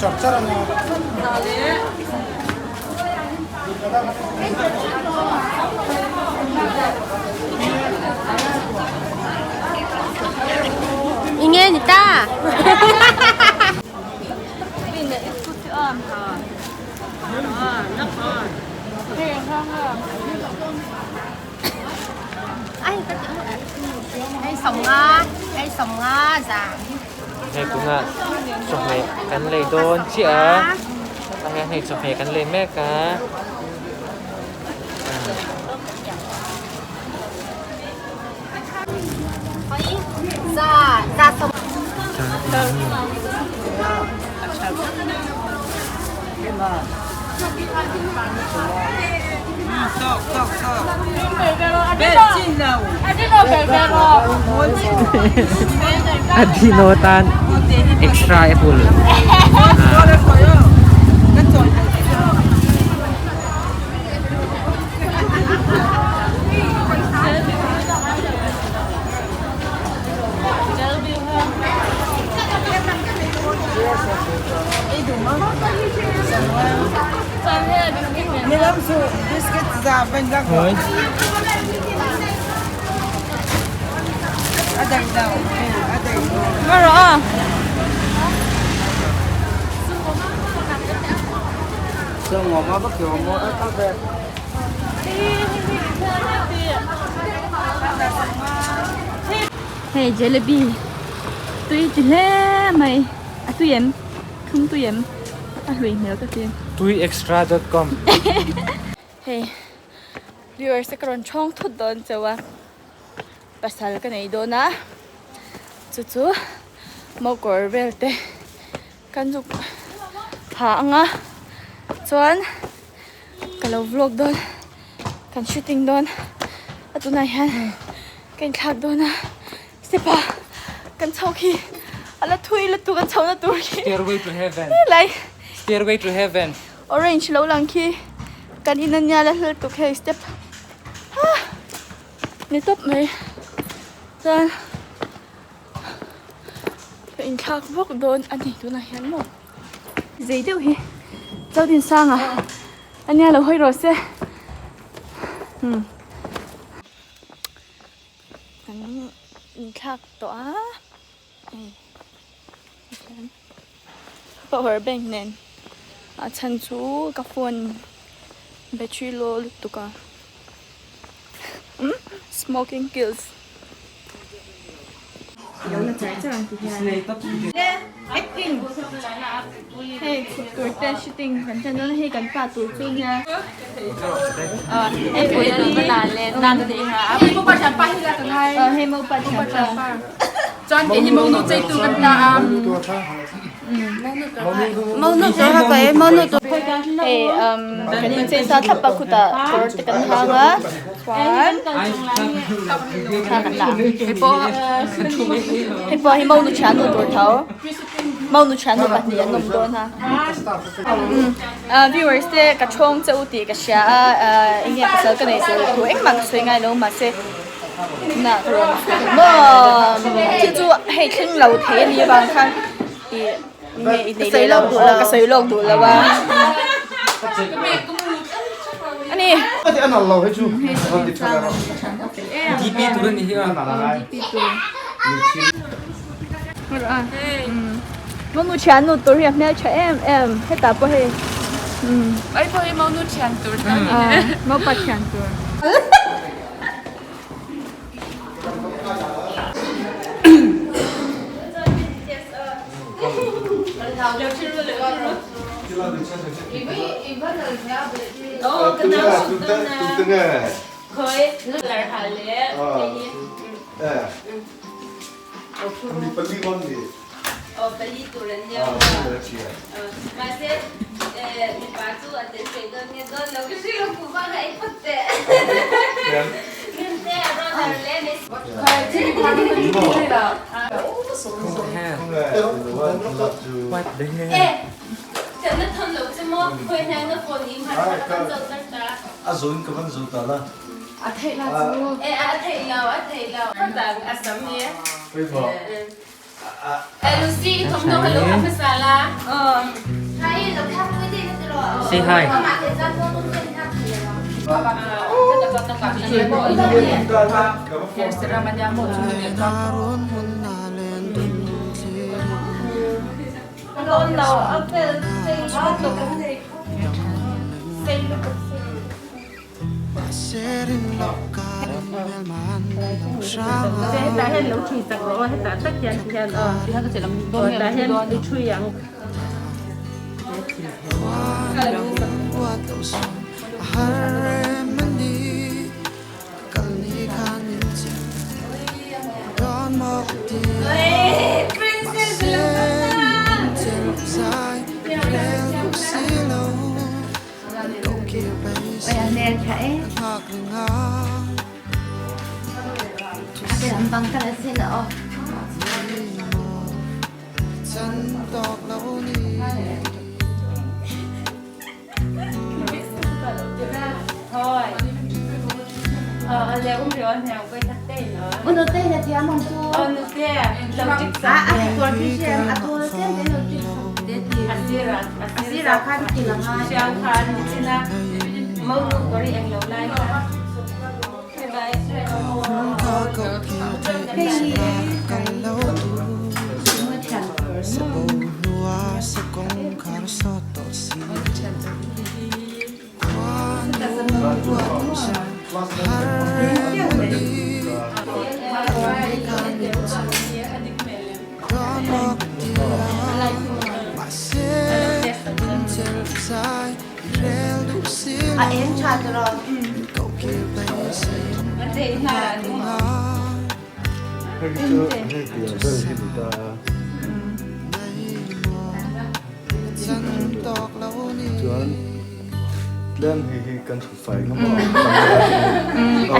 char char anga. Inge ni ta. Hei 50, hei 50 za. Hei tunah chawhmeh kan lei dawn chiah a, tah hian hei chawhmeh kan lei mek a. Adino tan extra apple. Hei jalebi tui chi hle mai a tui em thum tui em a hlui hmel ka ti. Tuiextra dot com. Hei viewers te ka rawn thawng thut dawn chauh a pasal ka nei dawn a chu chu mokawr vel te kan zuk ha ang a chuan ka lo vlog dawn kan shooting dawn a tunah hian ka inthlak dawn a step a kan chho khi a la thui lutuk a chho na tur khi Stairway to heaven helai Stairway to heaven orange lo lang khi kan in ania la hla lutuk hei step ah ni tawp mai chuan. Ka inthlak vawk dawn a ni tunah hian maw zei deuh hi Zodinsanga ania lo hawi rawh se umm kan inthlak tawh a hei tikhian power bank nen a chhan chu ka phone battery low lutuk a umm smoking kills. Acting hei chhuk tur te shooting kan ṭan dawn a hei kan pa tur chu nia hei pui hei mopa thianpa chuan kei hi monu cheitu kan ta a monu tur ha kai monu tur hei kan inchei sa thlap a khutah kawr te kan hang a chuan thla kan la hei pawh hi monu thiannu tur tho monu thiannu pahnih an awm dawn a viewers te ka thawng che u tih ka hria a enge pasal ka nei tur thu engmah ka sawi ngai lo mahse na ka rawn maw thil chu hei thleng lo thei a nih avang khan ih nge i nei leh lo ka sawi lawk duh lo a ani monu thiannu tur hi a hmeltha em em hetah pawh hei ai pawh hi monu thian tur mopa thian tur. What the hell? Say hi.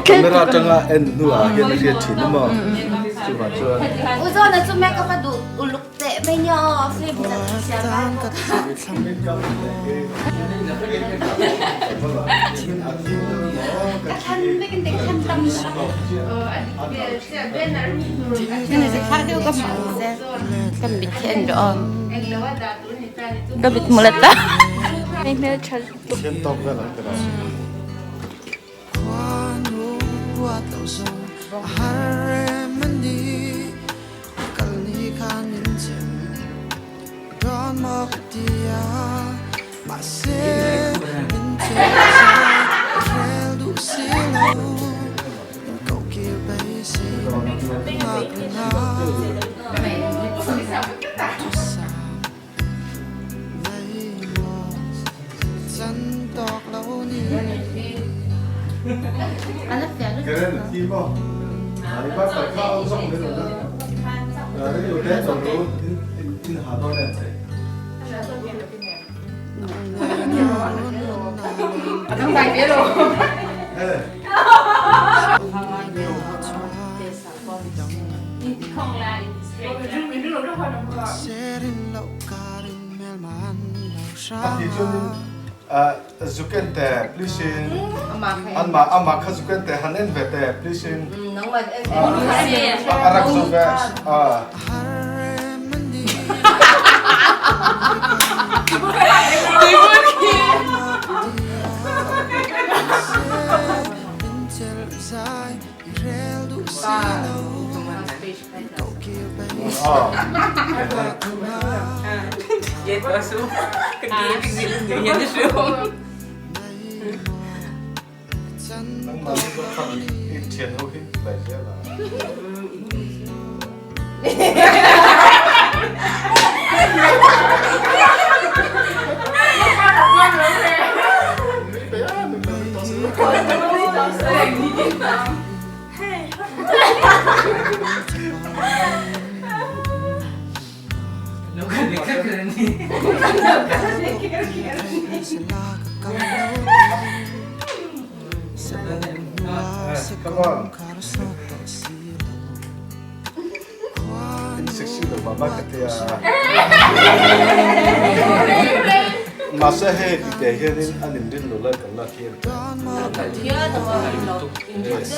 Camera atanga en hnuah hian a hriat thin a maw chuvang chuan. U Zawna chu makeup a duh uluk teh mai nia aw film chan a siam lai pawh kha. Ka thlan vek in te ka thlan tam Ka mit hi en rawh aw ka mit hmu let ta. Hei hmeltha Thiam tawk vel ang tiraw. Zuken te please in anmah amah kha zuken te han en ve te please in a rak zo ve Nangmah nih ka khak i ṭhian ho hi lai zel ah. Come on. In sexy lo mah mah ka ti a. Mahse hei ti te hianin an inrin lo lai kan lak hi an Yes.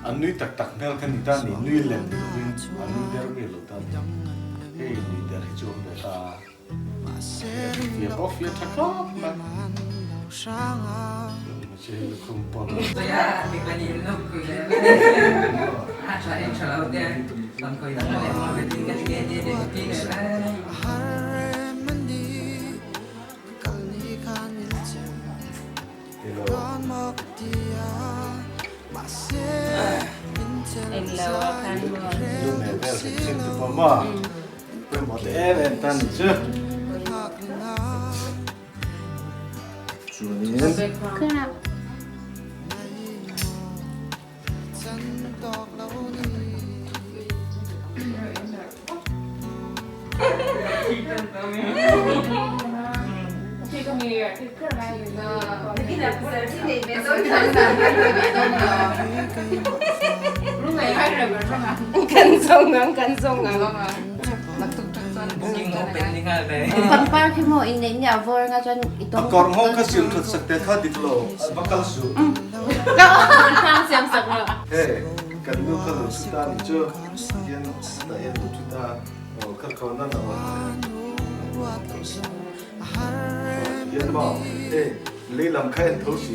An nui tak tak hmel kha ni ta ni, nui lem ni lovin an nui der nge lo ta ni. Hei nui der hi chu awm ve ta. Fia pawh fia tha khawp mai. Mahse hei lukhum pawh. Pangpar khi maw inneih nia a vawr anga chuan i tawng. A kawr nghawng kha siam that sak te kha dik lo va kal suh. Hei kan nu kha lo chhut a nih chu hian tah hian lo chhut a aw kha khaw nan a awm hian maw hei lei lam kha en tho si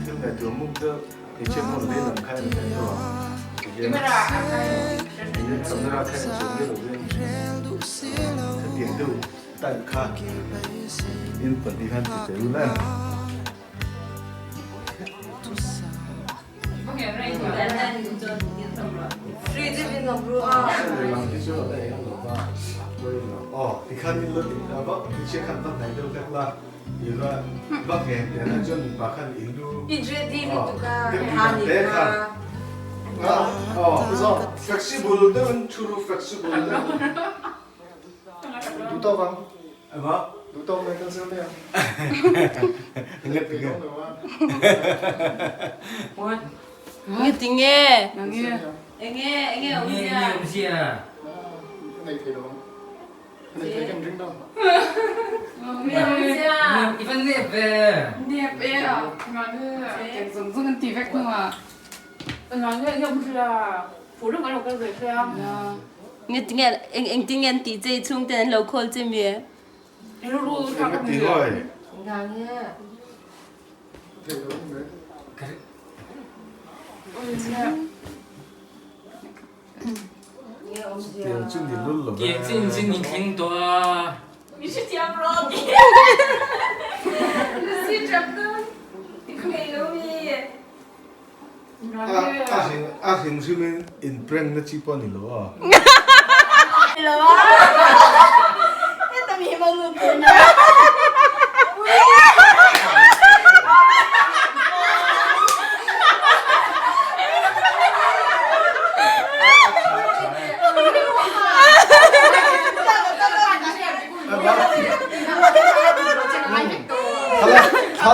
thil ngaihtuah muk deuh hmeichhia pawh lei lam kha en tho a tihian camera kha en chhuah miah lo hian khatiang deuh type kha in pahnih khan ti tel ula. Nge ti nge? Enge enge awmzia? Nge ti nge eng eng ti nge an tih che i chhungten an lo call che mi? A hrim hrimin in prank na chi pawh a ni lo a. Thla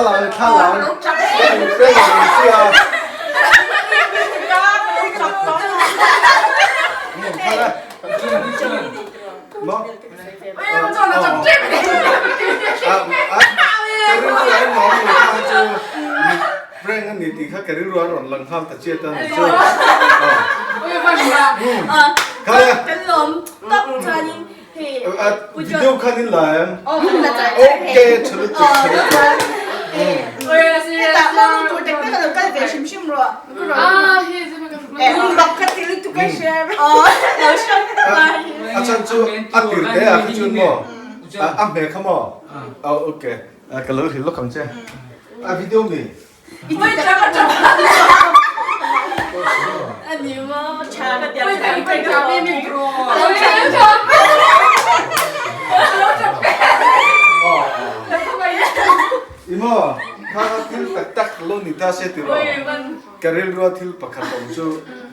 lau thla lau. Prank a ni tih kha ka rilru a rawn lang nghal ta chiat a ni chu. Kan lawm tawp chuanin hei Video khan in la em? Okay, tha lutuk tha lutuk. Hetah maw nu tur tak tak a lo kal ve hrim hrim rawh. A chan chu a tir te ah kha chuan maw a hmel kha maw okay ka lo hrilh lawk ang che a video mi I maw kha thil tak tak lo ni ta se tiraw. Ka rilrua thil pakhat awm chu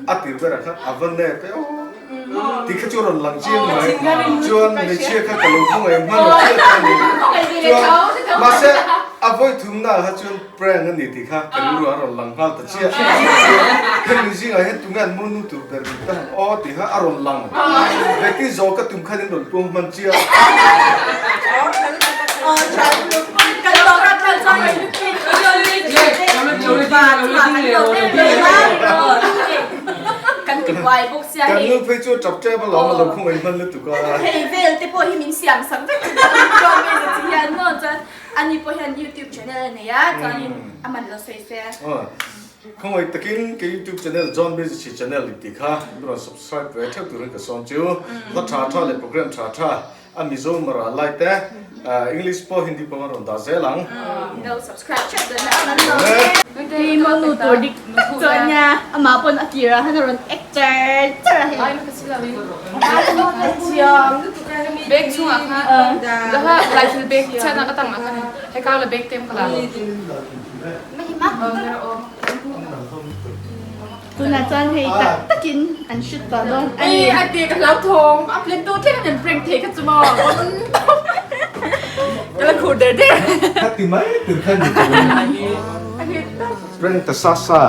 a tir berah khan a va nep e aw tih kha chu a rawn lang chiang mai. Chuan hmeichhia kha ka lo khawngaih hman lo chiah ta ni. Chuan mahse a vawi thumna ah kha chuan prank a ni tih kha ka rilruah a rawn lang nghal ta chiah. Chuan hemi zingah hian tunge an monu tur ber ni ta ang aw tih kha a rawn lang. Beti zawh ka tum khan in rawn puang hman chiah. Kan nu phei chu tap tep alawm a lo khawngaih hman lutuk a. Hei vel te pawh hi min siam sak vek chuan mi chi hian maw chuan ani pawh hian youtube channel a nei a chuanin a man lo sawi se. Khawngaih takin ka youtube channel John Busy channel tih kha min rawn subscribe ve theuh turin ka sawm chu. Hla tha tha leh program tha tha A Mizo Mara lai te English pawh Hindi pawh a rawn dah zel ang. Lo subscribe teuh dawn a man lo e. Hei maw nu tur dik tak chu a nia amah pawn a tirah khan a rawn act char char a hei. Bag chungah khan laha rifle bag chhiatnak a tangah khan heka la bag tem ka la. Tunah chuan hei tak takin an shoot tawh dawn a ni. Ei a ti ka hlauthawng a plan tu thleng an prank thei kha chu maw ka la khur der der. Kha ti mai tur kha ni tur prank ta sa sa.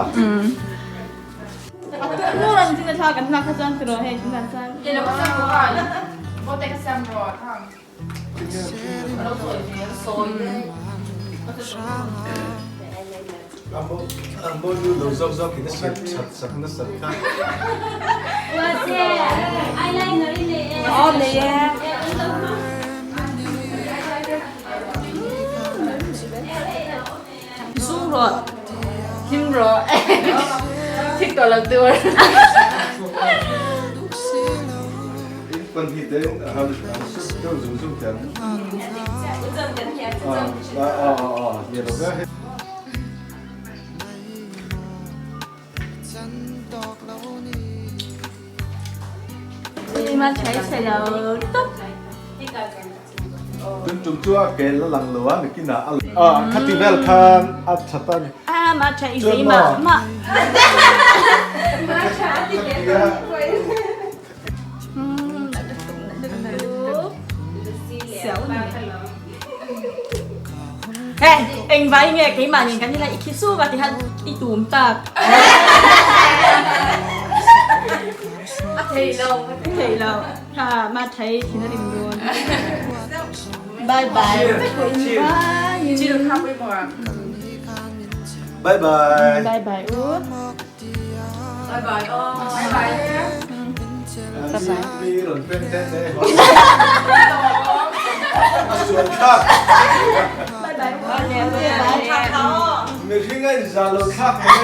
Nu ran chin a thla kan hlak kha chuan tiraw hei tunah chuan. Ke lo ka siam rawh a bote ka siam rawh thang. Sung rawh hlim rawh thik tawh lo tur. Tun tum chu a ke la lang lo a nikinah a ah khati vel khan a that a ni. Chuan maw Hei engvai nge keimah nen kan ila i khi suk a ti khan i tum tak. A thei lo. A thei lo. Ha ma thei thin a rim dawn. Bye bye. Bye. Chill kha pui maw. Bye bye. Bye bye u. Bye bye aw. Bye bye. Bye bye. Mi rawn pen te te. A sual thlak. Bye bye. Mihring a inzah lo thlak mai.